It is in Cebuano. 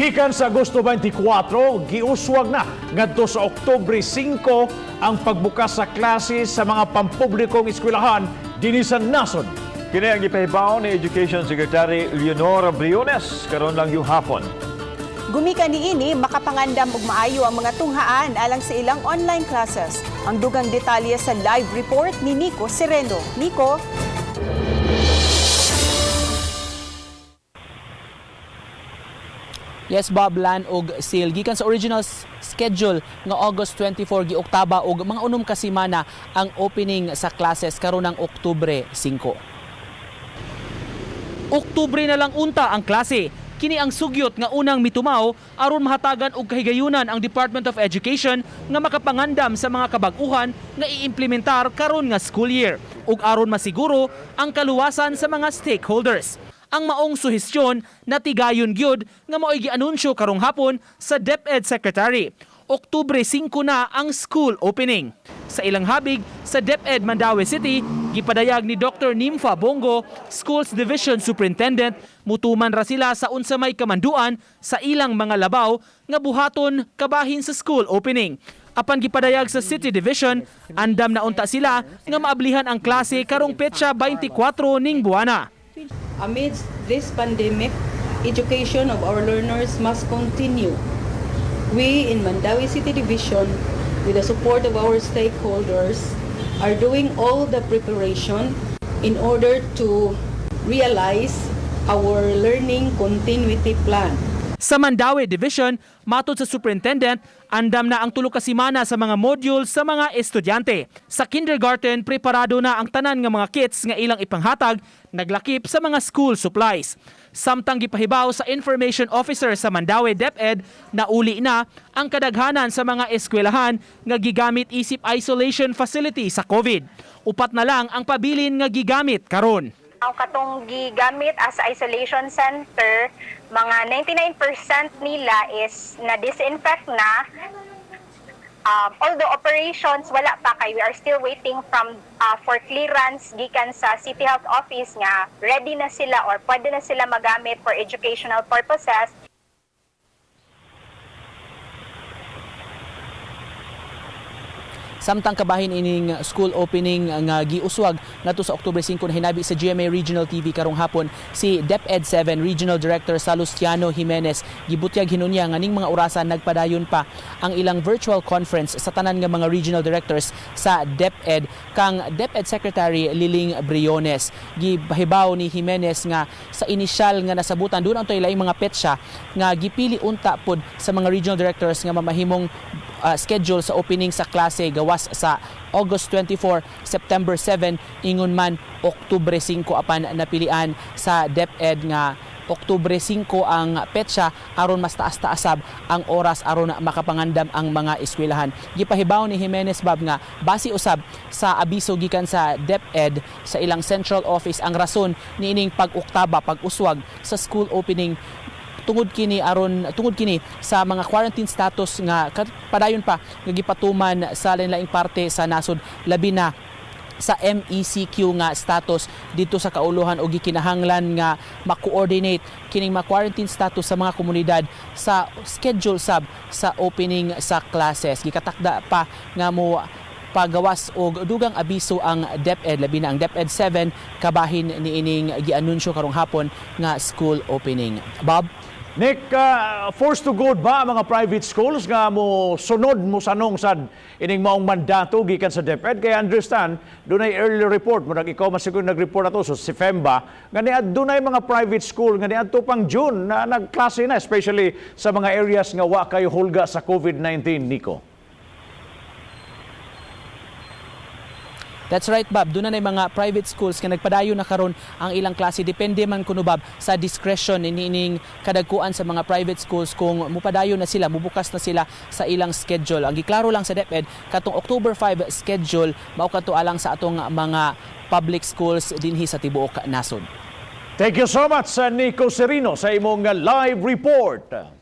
Gikan sa Agosto 24, giuswag na ngadto sa Oktubre 5 ang pagbukas sa klase sa mga pampublikong eskwelahan dinhi sa nasod. Kini ang gipahibaw ni Education Secretary Leonora Briones karon lang yung hapon. Gumikan niini, makapangandam og maayo ang mga tunghaan alang sa ilang online classes. Ang dugang detalye sa live report ni Nico Sereno. Nico? Yes, Bob, Lan og Sil. Gikan sa original schedule nga August 24, gioktaba og mga 6 ka semana ang opening sa classes karon ng Oktubre 5. Oktubre na lang unta ang klase. Kini ang sugyot nga unang mitumaw aron mahatagan og kahigayunan ang Department of Education nga makapangandam sa mga kabag-uhan nga iimplementar karon nga school year ug aron masiguro ang kaluwasan sa mga stakeholders. Ang maong suhestyon natigayon gyud nga mao'y gianunsyo karong hapon sa DepEd Secretary. Oktubre 5 na ang school opening. Sa ilang habig sa DepEd Mandaue City, gipadayag ni Dr. Nympha Bongo, Schools Division Superintendent, mutuman ra sila sa unsa may kamanduan sa ilang mga labaw nga buhaton kabahin sa school opening. Apan gipadayag sa City Division, andam na unta sila nga maablihan ang klase karong petsa 24 ning buwana. Amidst this pandemic, education of our learners must continue. We in Mandaue City Division, with the support of our stakeholders, are doing all the preparation in order to realize our learning continuity plan. Sa Mandaue Division, matod sa superintendent, andam na ang 3 ka semana sa mga modules sa mga estudyante. Sa kindergarten, preparado na ang tanan nga mga kits nga ilang ipanghatag, naglakip sa mga school supplies. Samtang gipahibaw sa information officer sa Mandaue DepEd, nauli na ang kadaghanan sa mga eskwelahan nga gigamit isip isolation facility sa COVID. 4 na lang ang pabilin nga gigamit karon. Ang katong gigamit as isolation center, mga 99% nila is na-disinfect na. Although operations wala pa kay we are still waiting from for clearance gikan sa City Health Office nga ready na sila or pwede na sila magamit for educational purposes. Samtang kabahin ining school opening nga giuswag ngadto sa Oktubre 5 na hinabi sa GMA Regional TV karong hapon si DepEd 7 Regional Director Salustiano Jimenez, gibutyag hinunya nga ning mga orasan nagpadayon pa ang ilang virtual conference sa tanan nga mga regional directors sa DepEd kang DepEd Secretary Liling Briones. Gipahibaw ni Jimenez nga sa inisyal nga nasabutan doon ang laing mga petsa nga gipili unta pod sa mga regional directors nga mamahimong schedule sa opening sa klase gawas sa August 24, September 7, ingon man Oktubre 5, apan napilian sa DepEd nga Oktubre 5 ang petsa aron mas taas-taasab ang oras aron makapangandam ang mga eskwelahan. Gipahibaw ni Jimenez, Bob, nga base usab sa abiso gikan sa DepEd sa ilang central office ang rason niining pag-oktaba, pag-uswag sa school opening tungod kini sa mga quarantine status nga padayon pa nga gipatuman sa lain-laing parte sa nasod, labi na sa MECQ nga status dito sa kauluhan og gikinahanglan nga ma-coordinate kining ma-quarantine status sa mga komunidad sa schedule sab sa opening sa classes. Gikatakda pa nga mo pagawas og dugang abiso ang DepEd, labi na ang DepEd 7, kabahin niining gianunsyo karong hapon nga school opening. Bob? Nick, forced to go ba ang mga private schools nga mo sunod mo sanong sad ining maong mandato gikan sa DepEd? Kaya understand, dunay early report mo ikaw masiguro nag-report ato so si FEMBA nga niadto dunay mga private school nga niadto pang June na nagklase na, especially sa mga areas nga wa kayo hulga sa COVID-19, Nico. That's right, Bob. Doon na mga private schools nga nagpadayon na karon ang ilang klase. Depende man kuno, Bob, sa discretion niining kadagkuan sa mga private schools kung mupadayon na sila, mubukas na sila sa ilang schedule. Ang giklaro lang sa DepEd katong October 5 schedule mao kadto alang sa atong mga public schools dinhi sa tibuok nasod. Thank you so much, Nico Serino, sa imong live report.